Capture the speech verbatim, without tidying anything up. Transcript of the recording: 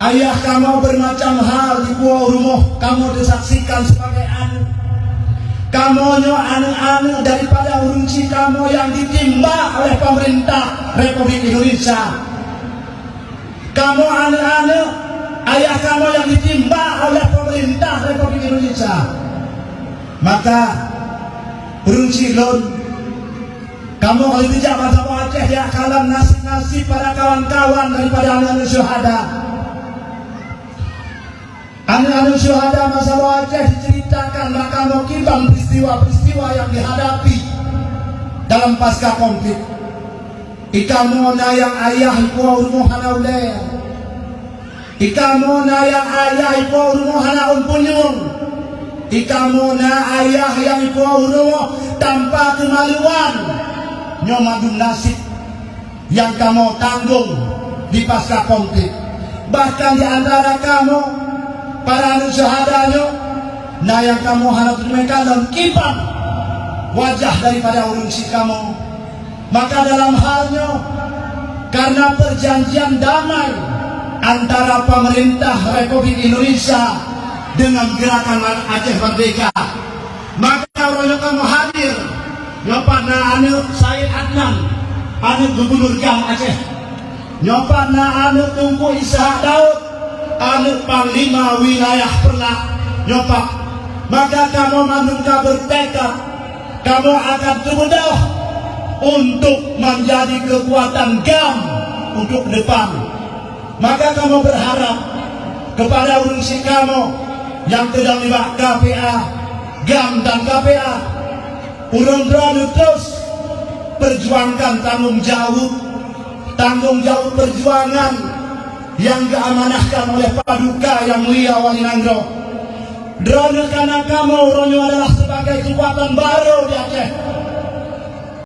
Ayah kamoe beumacam hal dipuwoe u rumoh kamoe teusaksikan sibagai aneuk. Kamoe nyoe aneuk-aneuk daripada ureuëng chik kamoe nyang jitimbak oleh peumeurintah Republik Indonesia. Kamoe aneuk-aneuk ayah kamoe nyang jitimbak oleh peumeurintah Republik Indonesia. Maka, ureuëng chik lôn, kamoe ka lheueh geujak bansaboh Aceh jak kalon nasib-nasib para kawan-kawan daripada aneuk-aneuk syuhada. Aneuk-aneuk syuhada bansaboh Aceh diceritakan bak kamoe kiban peristiwa-peristiwa nyang dihadapi dalam pasca konflik. Di kamoe na nyang ayah ipuwoe u rumoh hana ulée. Di kamoe na nyang ayah ipuwoe u rumoh hana ôn punyueng. Di kamoe na ayah nyang ipuwoe u rumoh tanpa keumaluan. Nyoe mandum nasib nyang kamoe tanggong di pasca konflik. Bahkan di antara kamoe, para aneuk syuhada nyoe, na nyang kamoe hana teurimong kalon kiban wajah daripada ureuëng chik kamoe. Maka dalam hal nyoe, karena perjanjian damai antara pemerintah Republik Indonesia dengan Gerakan Aceh Merdeka, maka uroe nyoe kamoe hadir. Nyoe pat na aneuk Said Adnan, aneuk Gubernur GAM Aceh. Nyoe pat na aneuk Teungku Ishak Daud, aneuk Panglima Wilayah Peureulak. Nyoe pat, maka kamoe mandum ka bertekad, kamoe akan teubeudôh untuk menjadi kekuatan GAM untuk depan. Maka kamoe berharap kepada ureuëng chik kamoe nyang teudong nibak KPA, GAM dan KPA, ureuëng droeneuh terus perjuangkan tanggong jaweueb, tanggong jaweueb perjuangan nyang geuamanahkan oleh Paduka Yang Mulia Wali Nanggroe. Droeneuh kana kamoe uroe nyoe adalah sebagai kekuatan baru di Aceh.